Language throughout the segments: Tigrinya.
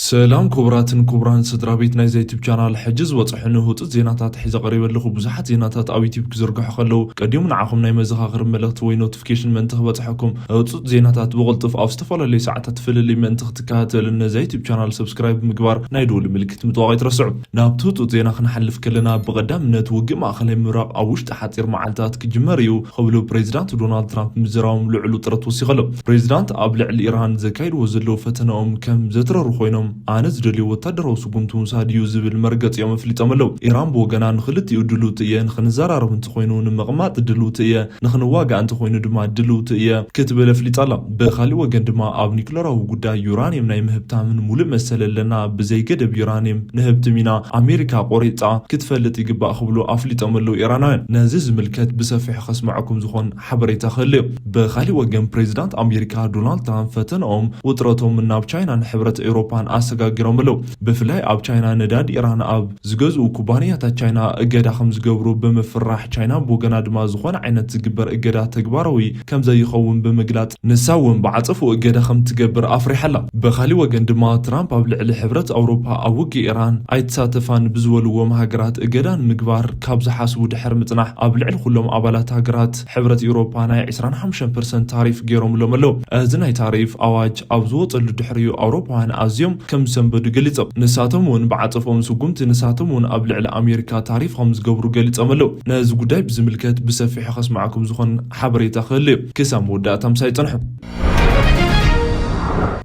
ሰላም ክቡራትን ክቡራን ስድራ ቤት ናይዛ ዩቲብ ቻናል፣ ሕጂ ዝበፅሑኒ ህፁፅ ዜናታት ሒዘ ቀሪበ ኣለኹ። ብዙሓት ዜናታት ኣብ ዩቲብ ክዝርግሑ ከለዉ ቀዲሙ ንዓኹም ናይ መዘኻኸሪ መልእኽቲ ወይ ኖቲፊኬሽን ምእንቲ ክበፅሐኩም፣ ህፁፅ ዜናታት ብቕልጡፍ ኣብ ዝተፈላለዩ ሰዓታት ፍልልይ ምእንቲ ክትከታተሉ ነዛ ዩቲብ ቻናል ሰብስክራይብ ብምግባር ናይ ደወል ምልክት ምጥዋቕ ኣይትረስዑ። ናብቲ ህፁፅ ዜና ክንሓልፍ ከለና፣ ብቐዳምነት ውግእ ማእኸላይ ምብራቕ ኣብ ውሽጢ ሓፂር መዓልታት ክጅመር እዩ ክብሉ ፕሬዚዳንት ዶናልድ ትራምፕ ምዝራቦም ልዑል ውጥረት ወሲኸ ኣሎ። ፕሬዚዳንት ኣብ ልዕሊ ኢራን ዘካይድዎ ዘለዉ ፈተናኦም ከም ዘትረሩ ኮይኖም፣ ኣነ ዝደልዮ ወታደራዊ ስጉምቲ ምውሳድ እዩ ዝብል መርገፂኦም ኣፍሊጦም ኣለዉ። ኢራን ብወገና፣ ንክልቲኡ ድልውቲ እየ፣ ንክንዘራረብ እንተኾይኑ ንምቕማጥ ድልውቲ እየ፣ ንክንዋጋእ እንተኾይኑ ድማ ድልውቲ እየ ክትብል ኣፍሊጣ ኣላ። ብኻሊእ ወገን ድማ፣ ኣብ ኒክለራዊ ጉዳይ ዩራንየም ናይ ምህብታምን ሙሉእ መሰል ኣለና፣ ብዘይ ገደብ ዩራንየም ንህብትም ኢና፣ ኣሜሪካ ቆሪፃ ክትፈልጥ ይግባእ ክብሉ ኣፍሊጦም ኣለዉ ኢራናውያን። ነዚ ዝምልከት ብሰፊሑ ከስምዐኩም ዝኾን ሓበሬታ ክህሉ እዩ። ብኻሊእ ወገን፣ ፕሬዚዳንት ኣሜሪካ ዶናልድ ትራምፕ ፈተንኦም ውጥረቶም ናብ ቻይናን ሕብረት ኤውሮፓን ኣሰጋጊሮም ኣለዉ። ብፍላይ ኣብ ቻይና ነዳዲ ኢራን ኣብ ዝገዝኡ ኩባንያታት ቻይና እገዳ ከም ዝገብሩ ብምፍራሕ፣ ቻይና ብወገና ድማ ዝኾነ ዓይነት ዝግበር እገዳ ተግባራዊ ከም ዘይኸውን ብምግላጽ፣ ንሳ እውን ብዓጸፍኡ እገዳ ከም ትገብር ኣፍሪሓ ኣላ። ብኻሊእ ወገን ድማ፣ ትራምፕ ኣብ ልዕሊ ሕብረት ኣውሮፓ ኣብ ውግእ ኢራን ኣይተሳተፋን ብዝበልዎም ሃገራት እገዳ ንምግባር ካብ ዝሓስቡ ድሕሪ ምጽናሕ፣ ኣብ ልዕሊ ኩሎም ኣባላት ሃገራት ሕብረት ኤውሮፓ ናይ ዕስራን ሓሙሽተን ፐርሰንት ታሪፍ ገይሮምሎም ኣለዉ። እዚ ናይ ታሪፍ ኣዋጅ ኣብ ዝወጸሉ ድሕሪኡ፣ ኣውሮፓውያን ኣዝዮም ከም ዝሰንበዱ ገሊጾም። ንሳቶም እውን ብዓጸፍኦም ስጉምቲ ንሳቶም እውን ኣብ ልዕሊ ኣሜሪካ ታሪፍ ከም ዝገብሩ ገሊጾም ኣለዉ። ነዚ ጉዳይ ብዝምልከት ብሰፊሑ ከስምዓኩም ዝኾን ሓበሬታ ክህሉ እዩ። ክሳብ መወዳእታ ምሳይ ጽንሑ።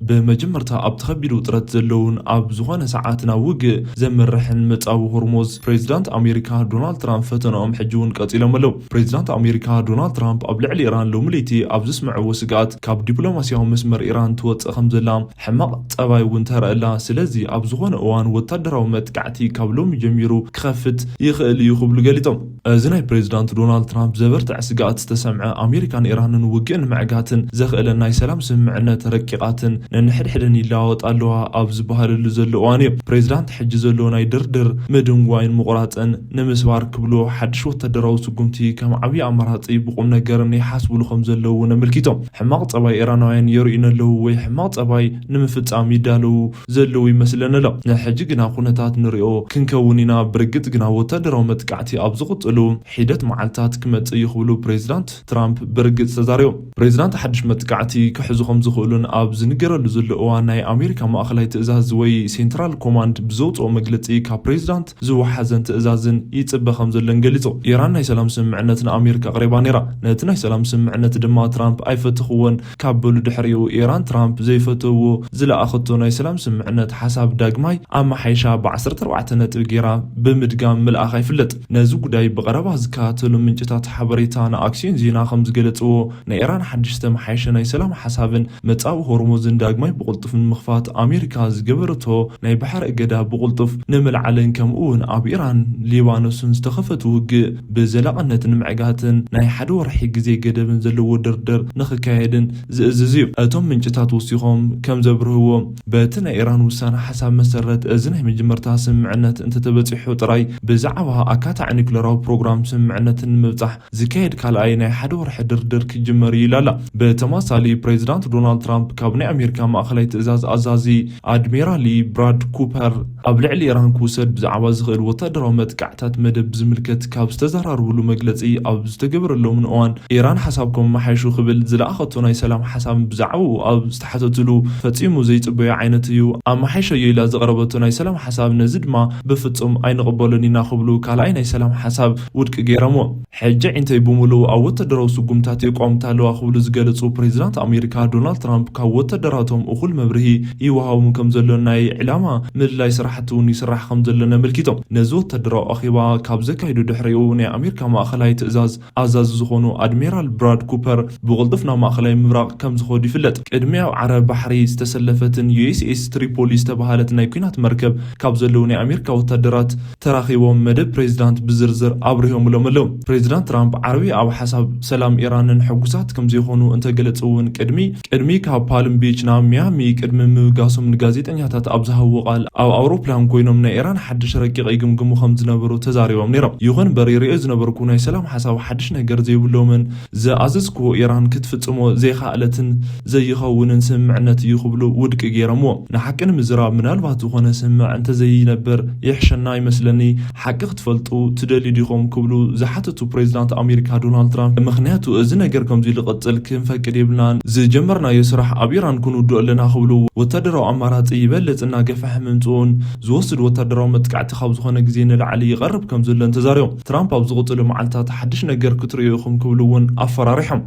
ብመጀመርታ፣ ኣብቲ ከቢድ ውጥረት ዘለውን ኣብ ዝኾነ ሰዓት ናብ ውግእ ዘምርሕን መጻዊ ሆርሞዝ፣ ፕሬዚዳንት ኣሜሪካ ዶናልድ ትራምፕ ፈተናኦም ሕጂ እውን ቀጺሎም ኣለዉ። ፕሬዚዳንት ኣሜሪካ ዶናልድ ትራምፕ ኣብ ልዕሊ ኢራን ሎሚ ለይቲ ኣብ ዘስምዕዎ ስግኣት፣ ካብ ዲፕሎማስያዊ መስመር ኢራን ትወጽእ ከም ዘላ ሕማቕ ጸባይ እውን ተረኣላ። ስለዚ ኣብ ዝኾነ እዋን ወታደራዊ መጥቃዕቲ ካብ ሎሚ ጀሚሩ ክኸፍት ይኽእል እዩ ክብሉ ገሊጾም። እዚ ናይ ፕሬዚዳንት ዶናልድ ትራምፕ ዘበርትዐ ስግኣት ዝተሰምዐ፣ ኣሜሪካን ኢራንን ውግእ ንምዕጋትን ዘኽእለን ናይ ሰላም ስምምዕነት ረቂቓትን ነንሕድሕደን ይለዋወጣ ኣለዋ ኣብ ዝበሃለሉ ዘሎ እዋን እዩ። ፕሬዚዳንት ሕጂ ዘሎ ናይ ድርድር ምድንጓይን ምቑራጽን ንምስባር ክብሉ ሓድሽ ወታደራዊ ስጉምቲ ከም ዓብዪ ኣማራጺ ብቁም ነገርን ይሓስብሉ ከም ዘለዉ እውን ኣመልኪቶም። ሕማቕ ጸባይ ኢራናውያን የርእዩና ኣለዉ ወይ ሕማቕ ጸባይ ንምፍጻም ይዳለዉ ዘለዉ ይመስለኒ ኣሎ። ንሕጂ ግና ኩነታት ንሪኦ ክንከውን ኢና። ብርግጽ ግና ወታደራዊ መጥቃዕቲ ኣብ ዝቕጽሉ ሒደት መዓልታት ክመጽእ እዩ ክብሉ ፕሬዚዳንት ትራምፕ ብርግጽ ተዛሪቦም። ፕሬዚዳንት ሓድሽ መጥቃዕቲ ክሕዙ ከም ዝኽእሉን ኣብ ዝንገረሉ ዘሎ እዋን፣ ናይ ኣሜሪካ ማእኸላይ ትእዛዝ ወይ ሴንትራል ኮማንድ ብዘውፅኦ መግለፂ፣ ካብ ፕሬዚዳንት ዝወሓዘን ትእዛዝን ይፅበ ከም ዘለን ገሊፁ። ኢራን ናይ ሰላም ስምምዕነት ንኣሜሪካ ኣቕሪባ ነይራ። ነቲ ናይ ሰላም ስምምዕነት ድማ ትራምፕ ኣይፈተኽዎን ካብ በሉ ድሕሪኡ፣ ኢራን ትራምፕ ዘይፈተዎ ዝለኣኸቶ ናይ ሰላም ስምምዕነት ሓሳብ ዳግማይ ኣመሓይሻ ብ ዓሰርተ ኣርባዕተ ነጥቢ ገይራ ብምድጋም ምልኣኻ ይፍለጥ። ነዚ ጉዳይ ብቐረባ ዝከታተሉ ምንጭታት ሓበሬታ ንኣክሲዮን ዜና ከም ዝገለጽዎ፣ ናይ ኢራን ሓድሽ ዝተመሓየሸ ናይ ሰላም ሓሳብን መጻኢ ሆርሙዝን ዳግማይ ብቕልጡፍ ንምኽፋት ኣሜሪካ ዝገበረቶ ናይ ባሕሪ እገዳ ብቕልጡፍ ንምልዓልን፣ ከምኡ እውን ኣብ ኢራን ሊባኖስን ዝተኸፈቱ ውግእ ብዘላቕነት ንምዕጋትን ናይ ሓደ ወርሒ ግዜ ገደብን ዘለዎ ድርድር ንኽካየድን ዝእዝዝ እዩ። እቶም ምንጭታት ወሲኾም ከም ዘብርህዎ፣ በቲ ናይ ኢራን ውሳነ ሓሳብ መሰረት፣ እዚ ናይ መጀመርታ ስምምዕነት እንተተበጺሑ ጥራይ፣ ብዛዕባ ኣካታዒ ኒኩለራዊ ፕሮግራም ስምምዕነትን ንምብጻሕ ዝካየድ ካልኣይ ናይ ሓደ ወርሒ ድርድር ክጅመር እዩ ኢላ ኣላ። ብተመሳሳሊ፣ ፕሬዚዳንት ዶናልድ ትራምፕ ካብ ናይ ኣሜሪካ ማእኸላይ ትእዛዝ ኣዛዚ ኣድሚራሊ ብራድ ኩፐር ኣብ ልዕሊ ኢራን ክውሰድ ብዛዕባ ዝኽእል ወታደራዊ መጥቃዕታት መደብ ዝምልከት ካብ ዝተዘራረብሉ መግለጺ ኣብ ዝተገበረሎምን እዋን፣ ኢራን ሓሳብኩም ኣመሓይሹ ክብል ዝለኣኸቶ ናይ ሰላም ሓሳብ ብዛዕባኡ ኣብ ዝተሓተትሉ፣ ፈጺሙ ዘይጽበዮ ዓይነት እዩ፣ ኣመሓይሸዮ ኢላ ዘቕረበቶ ናይ ሰላም ሓሳብ፣ ነዚ ድማ ብፍጹም ኣይንቕበሎን ኢና ክብሉ ካልኣይ ናይ ሰላም ሓሳብ ውድቂ ገይሮምዎ። ሕጂ ዒንተይ ብምሉኡ ኣብ ወታደራዊ ስጉምታት የቋምታ ኣለዋ ክብሉ ዝገለጹ ፕሬዚዳንት ኣሜሪካ ዶናልድ ትራምፕ፣ ካብ ወታደራቶም እኹል መብርሂ ይወሃቦም ከም ዘሎ፣ ናይ ዕላማ ምልላይ ስራሕቲ እውን ይስራሕ ከም ዘሎን ኣመልኪቶም። ነዚ ወታደራዊ ኣኼባ ካብ ዘካይዱ ድሕሪኡ፣ ናይ ኣሜሪካ ማእኸላይ ትእዛዝ ኣዛዚ ዝኾኑ ኣድሚራል ብራድ ኩፐር ብቕልጡፍ ናብ ማእኸላይ ምብራቕ ከም ዝኸዱ ይፍለጥ። ቅድሚ ኣብ ዓረብ ባሕሪ ዝተሰለፈትን ዩ ኤስ ኤስ ትሪፖሊ ዝተባህለት ናይ ኲናት መርከብ ካብ ዘለዉ ናይ ኣሜሪካ ወታደራት ተራኺቦም መደብ ፕሬዚዳንት ብዝርዝር ኣብሪሆምሎም ኣለዉ። ፕሬዚዳንት ትራምፕ ዓርቢ ኣብ ሓሳብ ሰላም ኢራንን ሕጉሳት ከም ዘይኾኑ እንተገለጹ እውን፣ ቅድሚ፣ ቅድሚ ካብ ፓልም ቢች ናብ ሚያሚ ቅድሚ ምብጋሶም ንጋዜጠኛታት ኣብ ዝሃብዎ ቃል፣ ኣብ ኣውሮፕላን ኮይኖም ናይ ኢራን ሓድሽ ረቂቕ ይግምግሙ ከም ዝነበሩ ተዛሪቦም ነይሮም። ይኹን እምበር፣ ይርእዮ ዝነበርኩ ናይ ሰላም ሓሳብ ሓድሽ ነገር ዘይብሎምን ዝኣዘዝክዎ ኢራን ክትፍጽሞ ዘይከኣለትን ዘይኸውንን ስምምዕነት እዩ ክብሉ ውድቂ ገይሮምዎ። ንሓቂ ንምዝራብ፣ ምናልባት ዝኾነ ስምምዕ እንተዘይነብር ይሕሸና ይመስለኒ። ሓቂ ክትፈልጡ ትደልዩ ዲኹም ክብሉ ዝሓተቱ ፕሬዚዳንት ኣሜሪካ ዶናልድ ትራምፕ፣ ምኽንያቱ እዚ ነገር ከምዚ ኢሉ ክቕጽል ክንፈቅድ የብልናን። ዝጀመርናዮ ስራሕ ኣብ ኢራን ክንውድኦ ኣለና ክብሉ፣ ወታደራዊ ኣማራጺ ይበልጽ እናገፍሐ ምምጽኡን ዝወስድ ወታደራዊ መጥቃዕቲ ካብ ዝኾነ ግዜ ንላዕሊ ይቐርብ ከም ዘሎን ተዛሪቦም። ትራምፕ ኣብ ዝቕጽሉ መዓልታት ሓድሽ ነገር ክትርእዩ ኢኹም ክብሉ እውን ኣፈራሪሖም።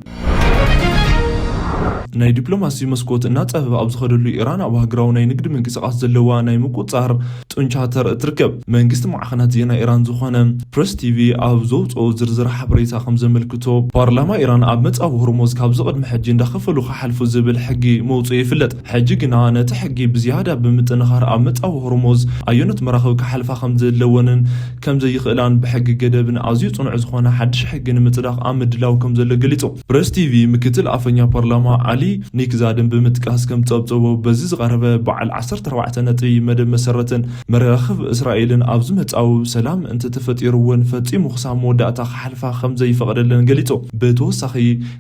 ናይ ዲፕሎማሲ መስኮት እናጸበበ ኣብ ዝኸደሉ፣ ኢራን ኣብ ሃገራዊ ናይ ንግዲ ምንቅስቓስ ዘለዋ ናይ ምቁጽጻር ጡንቻ ተርኢ ትርከብ። መንግስቲ ማዕኸናት ዜና ኢራን ዝኾነ ፕረስ ቲቪ ኣብ ዘውፅኦ ዝርዝር ሓበሬታ ከም ዘመልክቶ፣ ፓርላማ ኢራን ኣብ መጻዊ ሆርሞዝ ካብዚ ቅድሚ ሕጂ እንዳኸፈሉ ክሓልፉ ዝብል ሕጊ መውፅኡ ይፍለጥ። ሕጂ ግና ነቲ ሕጊ ብዝያዳ ብምጥንኻር፣ ኣብ መጻዊ ሆርሞዝ ኣየኖት መራኽብ ክሓልፋ ከም ዘለወንን ከም ዘይኽእላን ብሕጊ ገደብን ኣዝዩ ጽኑዕ ዝኾነ ሓድሽ ሕጊ ንምጽዳቕ ኣብ ምድላው ከም ዘሎ ገሊጹ። ፕረስ ቲቪ ምክትል ኣፈኛ ፓርላማ ዓሊ ኒክዛድን ብምጥቃስ ከም ጸብጸቦ፣ በዚ ዝቐረበ በዓል ዓሰርተ ኣርባዕተ ነጥቢ መደብ መሰረትን መራኽብ እስራኤልን ኣብዚ መጻዊ ሰላም እንተተፈጢሩ እውን ፈጺሙ ክሳብ መወዳእታ ክሓልፋ ከም ዘይፈቕደለን ገሊጹ። ብተወሳኺ፣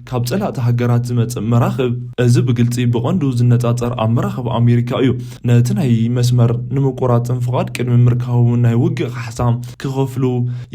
ካብ ጸላእቲ ሃገራት ዝመጽእ መራኽብ፣ እዚ ብግልጺ ብቐንዱ ዝነጻጸር ኣብ መራኽብ ኣሜሪካ እዩ። ነቲ ናይ መስመር ንምቁራጽን ፍቓድ ቅድሚ ምርካቡ ናይ ውግእ ካሕሳ ክኸፍሉ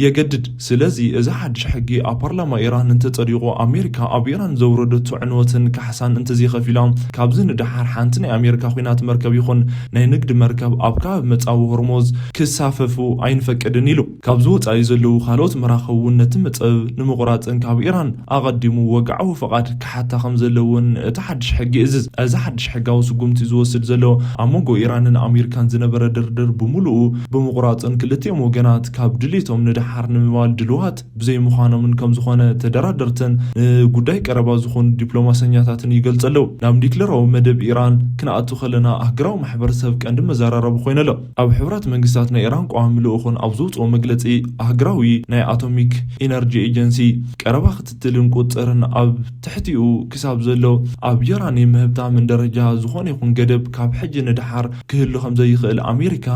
የገድድ። ስለዚ፣ እዚ ሓድሽ ሕጊ ኣብ ፓርላማ ኢራን እንተጸዲቑ፣ ኣሜሪካ ኣብ ኢራን ዘውረደቶ ዕንወትን ካሕሳን እንተዘይኸፊላ፣ ካብዚ ንደሓር ሓንቲ ናይ ኣሜሪካ ኲናት መርከብ ይኹን ናይ ንግዲ መርከብ ኣብ ከባቢ መጻዊ ሆርሞዝ ክሳፈፉ ኣይንፈቅድን ኢሉ። ካብዚ ወጻኢ ዘለዉ ካልኦት መራኽብ እውን ነቲ መጸብ ንምቑራጽን ካብ ኢራን ኣቐዲሙ ወግዓዊ ፍቓድ ክሓታ ከም ዘለውን እቲ ሓድሽ ሕጊ ይእዝዝ። እዚ ሓድሽ ሕጋዊ ስጉምቲ ዝወስድ ዘሎ ኣብ መንጎ ኢራንን ኣሜሪካን ዝነበረ ድርድር ብምሉኡ ብምቑራጽን ክልቲኦም ወገናት ካብ ድሌቶም ንደሓር ንምባል ድልዋት ብዘይምዃኖምን ከም ዝኾነ ተደራደርትን ንጉዳይ ቀረባ ዝኾኑ ዲፕሎማሰኛታትን ይገልጹ ኣለዉ። ናብ ኒክለራዊ መደብ ኢራን ክንኣቱ ከለና ኣህግራዊ ማሕበረሰብ ቀንዲ መዘራረቢ ኮይኑ ኣሎ። ኣብ ሕቡራት መንግስታት ናይ ኢራን ቋሚ ልኡኽን ኣብ ዘውፅኦ መግለጺ፣ ኣህግራዊ ናይ ኣቶሚክ ኢነርጂ ኤጀንሲ ቀረባ ክትትልን ቁፅፅርን ኣብ ትሕቲኡ ክሳብ ዘሎ ኣብ ዩራኒየም ምህብታምን ደረጃ ዝኾነ ይኹን ገደብ ካብ ሕጂ ንደሓር ክህሉ ከም ዘይኽእል ኣሜሪካ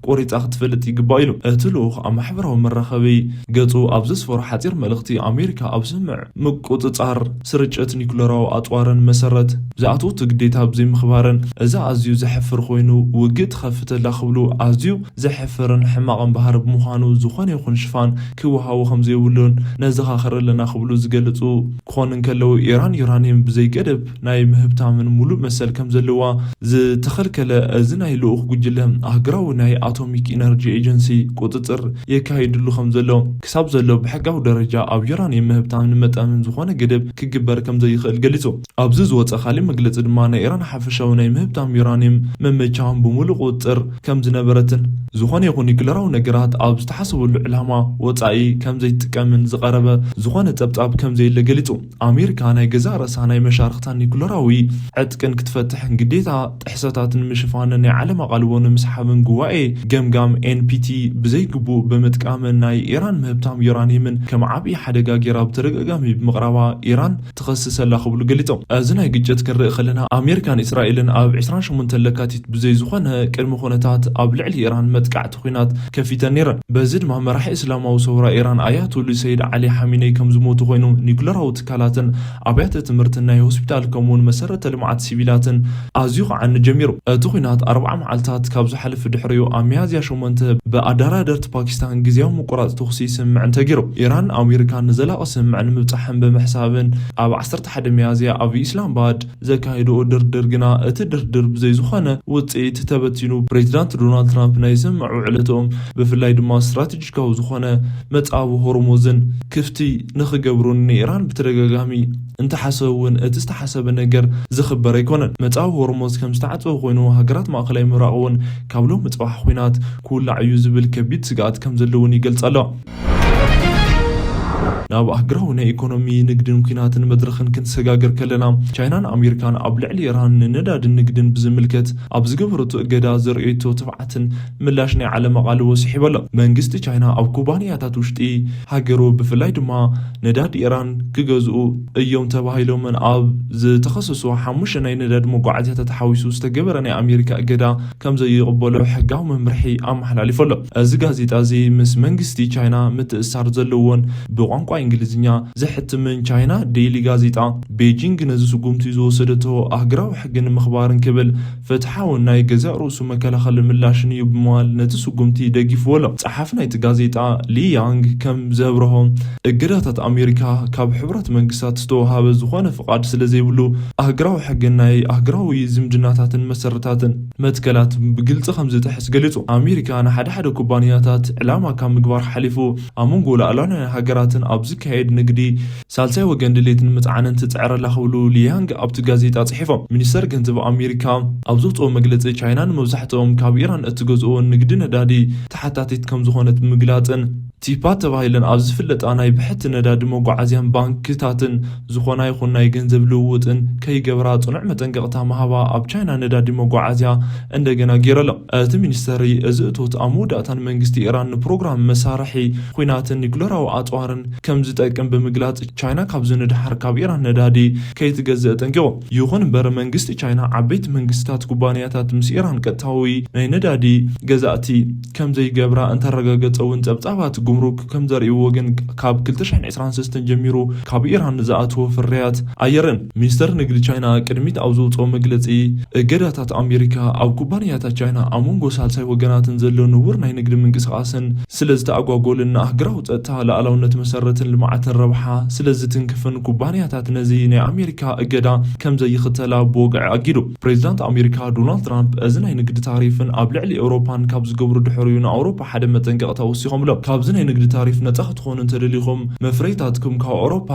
ቆሪፃ ክትፈልጥ ይግባእ ኢሉ። እቲ ልኡኽ ኣብ ማሕበራዊ መራኸቢ ገጹ ኣብ ዘስፈሮ ሓጺር መልእኽቲ፣ ኣሜሪካ ኣብ ስምምዕ ምቁጽጻር ስርጭት ኒኩለራዊ ኣጽዋርን መሰረት ዝኣተወቶ ግዴታ ብዘይምኽባረን፣ እዚ ኣዝዩ ዘሕፍር ኮይኑ፣ ውግእ ትኸፍት ኣላ ክብሉ ኣዝዩ ዘሕፍርን ሕማቕን ባህሪ ብምዃኑ፣ ዝኾነ ይኹን ሽፋን ክወሃቦ ከም ዘይብሉን ነዘኻኽር ኣለና ክብሉ ዝገልጹ ክኾኑ እንከለዉ፣ ኢራን ዩራኒየም ብዘይገደብ ናይ ምህብታምን ሙሉእ መሰል ከም ዘለዋ ዝተኸልከለ እዚ ናይ ልኡኽ ጉጅለ፣ ኣህግራዊ ናይ ኣቶሚክ ኢነርጂ ኤጀንሲ ቁጽጽር የካይድሉ ከም ዘሎ፣ ክሳብ ዘሎ ብሕጋዊ ደረጃ ኣብ ዩራኒየም ምህብታምን መጠንን ዝኾነ ገደብ ክግበር ከም ዘይኽእል ገሊጹ። ኣብዚ ዝወጸ ካሊእ መግለጺ ድማ፣ ናይ ኢራን ሓፈሻዊ ናይ ምህብታም ዩራኒየም መመቻውን ብምሉእ ቁጽጽር ከም ዝነበረትን፣ ዝኾነ ይኹን ኒኩለራዊ ነገራት ኣብ ዝተሓሰበሉ ዕላማ ወጻኢ ከም ዘይትጥቀምን ዝቐረበ ዝኾነ ጸብጻብ ከም ዘየለ ገሊጹ። ኣሜሪካ ናይ ገዛእ ርእሳ ናይ መሻርኽታ ኒኩለራዊ ዕጥቅን ክትፈትሕን ግዴታ ጥሕሰታትን ንምሽፋንን ናይ ዓለም ኣቓልቦ ንምስሓብን ጉባኤ ገምጋም ኤን ፒ ቲ ብዘይግቡእ ብምጥቃምን ናይ ኢራን ምህብታም ዩራኒየምን ከም ዓብዪ ሓደጋ ገይራ ብተደጋጋሚ ብምቕራባ ኢራን ትኸስስ ኣላ ክብሉ ገሊጾም። እዚ ናይ ግጭት ክንርኢ ከለና፣ ኣሜሪካን እስራኤልን ኣብ ዕስራን ሸሞንተን ለካቲት ብዘይ ዝኾነ ቅድመ ኩነታት ኣብ ልዕሊ ኢራን መጥቃዕቲ ኲናት ከፊተን ነይረን። በዚ ድማ መራሒ እስላማዊ ሰውራ ኢራን ኣያቶሉ ሰይድ ዓሊ ሓሚነይ ከም ዝሞቱ ኮይኑ፣ ኒኩለራዊ ትካላትን ኣብያተ ትምህርትን ናይ ሆስፒታል ከምኡውን መሰረተ ልምዓት ሲቪላትን ኣዝዩ ክዓኒ ጀሚሩ። እቲ ኲናት ኣርብዓ መዓልታት ካብ ዝሓለፈ ድሕሪኡ፣ ኣብ ሚያዝያ ሸሞንተ ብኣደራደርቲ ፓኪስታን ግዜያዊ ምቁራጽ ተኹሲ ስምምዕ እንተገይሩ። ኢራን ኣሜሪካን ንዘላቒ ስምምዕ ንምብጻሕን ብምሕሳብን፣ ኣብ ዓሰርተ ሓደ ሚያዝያ ኣብ ኢስላማባድ ዘካየድኦ ድርድር ግና፣ እቲ ድርድር ብዘይ ዝኾነ ውጽኢት ተበቲኑ። ፕሬዚዳንት ዶናልድ ትራምፕ ናይ ስምምዕ ውዕለቶም፣ ብፍላይ ድማ ስትራቴጂካዊ ዝኾነ መጻዊ ሆርሙዝን ክፍቲ ንኽገብሩን ንኢራን ብተደጋጋሚ እንተሓሰቡ እውን፣ እቲ ዝተሓሰበ ነገር ዝኽበር ኣይኮነን። መጻዊ ሆርሙዝ ከም ዝተዓጸወ ኮይኑ፣ ሃገራት ማእከላይ ምብራቕ እውን ካብ ሎሚ ጽባሕ ኲናት ክውላዕ እዩ ዝብል ከቢድ ስግኣት ከም ዘለውን ይገልጻ ኣለዋ። ናብ ኣህግራዊ ናይ ኢኮኖሚ፣ ንግድን ኩናትን መድረኽን ክንሰጋገር ከለና፣ ቻይናን ኣሜሪካን ኣብ ልዕሊ ኢራን ንነዳድን ንግድን ብዝምልከት ኣብ ዝገበረቶ እገዳ ዘርእየቶ ትብዓትን ምላሽ ናይ ዓለም ኣቓልቦ ስሒቡ ኣሎ። መንግስቲ ቻይና ኣብ ኩባንያታት ውሽጢ ሃገሩ፣ ብፍላይ ድማ ነዳዲ ኢራን ክገዝኡ እዮም ተባሂሎምን ኣብ ዝተኸሰሱ ሓሙሽተ ናይ ነዳዲ መጓዓዝያታት ሓዊሱ ዝተገበረ ናይ ኣሜሪካ እገዳ ከም ዘይቕበሎ ሕጋዊ መምርሒ ኣመሓላሊፉ ኣሎ። እዚ ጋዜጣ እዚ ምስ መንግስቲ ቻይና ምትእስሳር ዘለዎን ብቋንቋ እንግሊዝኛ ዝሕትምን ቻይና ዴይሊ ጋዜጣ፣ ቤጂንግ ነዚ ስጉምቲ ዝወሰደቶ ኣህግራዊ ሕጊ ንምኽባርን ክብል ፍትሓውን ናይ ገዛእ ርእሱ መከላኸሊ ምላሽን እዩ ብምባል ነቲ ስጉምቲ ደጊፍዎ ኣሎ። ጸሓፊ ናይቲ ጋዜጣ ሊ ያንግ ከም ዘብርሆ፣ እገዳታት ኣሜሪካ ካብ ሕቡራት መንግስታት ዝተወሃበ ዝኾነ ፍቓድ ስለ ዘይብሉ፣ ኣህግራዊ ሕግን ናይ ኣህግራዊ ዝምድናታትን መሰረታትን መትከላት ብግልጺ ከም ዝጥሕስ ገሊጹ። ኣሜሪካ ንሓደ ሓደ ኩባንያታት ዕላማ ካብ ምግባር ሓሊፉ፣ ኣብ መንጎ ሉዓላውያን ሃገራትን ኣብ ዝካየድ ንግዲ ሳልሳይ ወገን ድሌትን ምጽዓንን ትጽዕር ኣላ ክብሉ ሊያንግ ኣብቲ ጋዜጣ ጽሒፎም። ሚኒስተር ገንዘብ ኣሜሪካ ኣብ ዘውጽኦ መግለጺ፣ ቻይና ንመብዛሕትኦም ካብ ኢራን እትገዝኦ ንግዲ ነዳዲ ተሓታቲት ከም ዝኾነት ብምግላጽን፣ ቲፓ ተባሂለን ኣብ ዝፍለጣ ናይ ብሕቲ ነዳዲ መጓዓዝያን ባንክታትን ዝኾና ይኹን ናይ ገንዘብ ልውውጥን ከይገብራ ጽኑዕ መጠንቀቕታ ምሃባ ኣብ ቻይና ነዳዲ መጓዓዝያ እንደገና ገይሩ ኣሎ። እቲ ሚኒስተሪ፣ እዚ እቶት ኣብ መወዳእታ ንመንግስቲ ኢራን ንፕሮግራም መሳርሒ ኲናትን ኒኩለራዊ ኣጽዋርን ከም ዝጠቅም ብምግላጽ፣ ቻይና ካብዚ ንድሓር ካብ ኢራን ነዳዲ ከይትገዝእ ኣጠንቂቑ። ይኹን እምበር፣ መንግስቲ ቻይና ዓበይቲ መንግስታት ኩባንያታት ምስ ኢራን ቀጥታዊ ናይ ነዳዲ ገዛእቲ ከም ዘይገብራ እንተረጋገጸ እውን፣ ጸብጻባት ጉምሩክ ከም ዘርእይዎ ግን፣ ካብ ክልተ ሽሕን ዕስራን ሰለስተን ጀሚሩ ካብ ኢራን ዝኣትዎ ፍርያት ኣየርን። ሚኒስተር ንግዲ ቻይና ቅድሚት ኣብ ዘውጽኦ መግለጺ፣ እገዳታት ኣሜሪካ ኣብ ኩባንያታት ቻይና ኣብ መንጎ ሳልሳይ ወገናትን ዘሎ ንቡር ናይ ንግዲ ምንቅስቓስን ስለ ዝተኣጓጎልን ንኣህግራዊ ጸጥታ፣ ሉዓላውነት መሰረትን ልምዓትን ረብሓ ስለ ዝትንክፍን፣ ኩባንያታት ነዚ ናይ ኣሜሪካ እገዳ ከም ዘይኽተላ ብወግዒ ኣጊዱ። ፕሬዚዳንት ኣሜሪካ ዶናልድ ትራምፕ፣ እዚ ናይ ንግዲ ታሪፍን ኣብ ልዕሊ ኤውሮፓን ካብ ዝገብሩ ድሕሪኡ፣ ንኣውሮፓ ሓደ መጠንቀቕታ ወሲኾም ኣሎ። ካብዚ ናይ ንግዲ ታሪፍ ነጻ ክትኾኑ እንተደሊኹም፣ መፍረይታትኩም ካብ ኣውሮፓ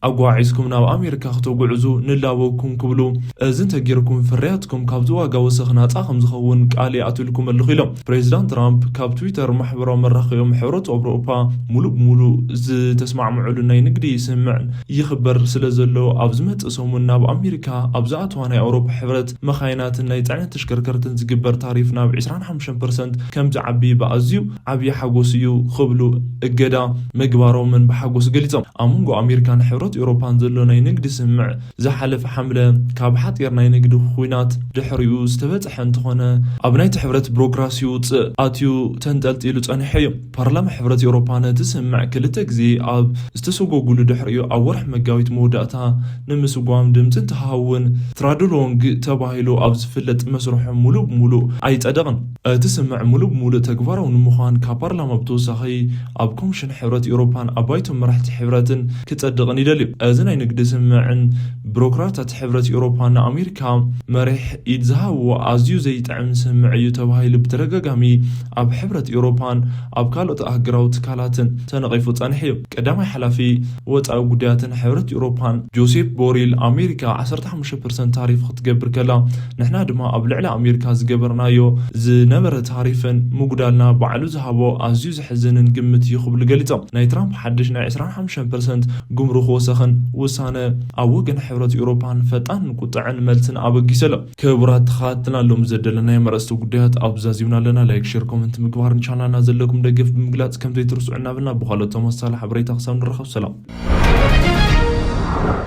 ኣጓዒዝኩም ናብ ኣሜሪካ ክተጉዕዙ ንላበወኩም ክብሉ፣ እዚ እንተጌርኩም ፍርያትኩም ካብዚ ዋጋ ወሰኽ ናጻ ከም ዝኸውን ቃል ይኣትልኩም ኣለኹ ኢሎም። ፕሬዚዳንት ትራምፕ ካብ ትዊተር ማሕበራዊ መራኸቢኦም፣ ሕብረት ኣውሮፓ ሙሉእ ብሙሉእ ዝተስማዕምዑሉ ናይ ንግዲ ስምምዕ ይኽበር ስለ ዘሎ፣ ኣብ ዝመጽእ ሰሙን ናብ ኣሜሪካ ኣብ ዝኣትዋ ናይ ኣውሮፓ ሕብረት መኻይናትን ናይ ጽዕነት ተሽከርከርትን ዝግበር ታሪፍ ናብ ዕስራን ሓሙሽተን ፐርሰንት ከም ዝዓቢ ብኣዝዩ ዓብዪ ሓጎስ እዩ ክብሉ እገዳ ምግባሮምን ብሓጎስ ገሊጾም። ኣብ መንጎ ኣሜሪካን ሕብረት ኤውሮፓን ዘሎ ናይ ንግዲ ስምምዕ ዝሓለፈ ሓምለ፣ ካብ ሓጺር ናይ ንግዲ ኲናት ድሕሪኡ ዝተበጽሐ እንተኾነ፣ ኣብ ናይቲ ሕብረት ቢሮክራሲ ውጽእ ኣትዩ ተንጠልጢሉ ጸኒሑ እዩ። ፓርላማ ሕብረት ኤውሮፓ ነቲ ስምምዕ ክልተ ግዜ ኣብ ዝተሰጎጉሉ ድሕሪኡ፣ ኣብ ወርሒ መጋቢት መወዳእታ ንምስጓም ድምጺ እንተሃውን፣ ትራድሎንግ ተባሂሉ ኣብ ዝፍለጥ መስርሑ ሙሉእ ብሙሉእ ኣይጸደቕን። እቲ ስምምዕ ሙሉእ ብሙሉእ ተግባራዊ ንምዃን፣ ካብ ፓርላማ ብተወሳኺ ኣብ ኮሚሽን ሕብረት ኤውሮፓን ኣብ ባይቶ መራሕቲ ሕብረትን ክጸድቕን ይደልዩ። እዚ ናይ ንግዲ ስምምዕን ቢሮክራታት ሕብረት ኤውሮፓን ንኣሜሪካ መሪሕ ኢድ ዝሃብዎ ኣዝዩ ዘይጥዕም ስምምዕ እዩ ተባሂሉ ብተደጋጋሚ ኣብ ሕብረት ኤውሮፓን ኣብ ካልኦት ኣህግራዊ ትካላትን ተነቒፉ ጸኒሑ እዩ። ቀዳማይ ሓላፊ ወጻኢ ጉዳያትን ሕብረት ኤውሮፓን ጆሴፕ ቦሪል፣ ኣሜሪካ ዓሰርተ ሓሙሽተ ፐርሰንት ታሪፍ ክትገብር ከላ፣ ንሕና ድማ ኣብ ልዕሊ ኣሜሪካ ዝገበርናዮ ዝነበረ ታሪፍን ምጉዳልና ባዕሉ ዝሃቦ ኣዝዩ ዘሕዝንን ግምት እዩ ክብሉ ገሊጾም። ናይ ትራምፕ ሓድሽ ናይ ዕስራን ሓሙሽተን ፐርሰንት ጉምሩክ ወሰኽን ውሳነ ኣብ ወገን ሕብረት ኤውሮፓን ፈጣን ቁጥዕን መልስን ኣበጊሰ ኣሎ። ክቡራት ተኸታተልና፣ ሎም ዘደለናዮም ኣርእስቲ ጉዳያት ኣብ ዛዚምና ኣለና። ላይክ፣ ሼር፣ ኮመንት ምግባርን ቻናልና ዘለኩም ደገፍ ብምግላጽ ከም ዘይትርስዑ እናበልና፣ ብኻልኦት ተመሳሳሊ ሓበሬታ ክሳብ ንራኸብ፣ ሰላም።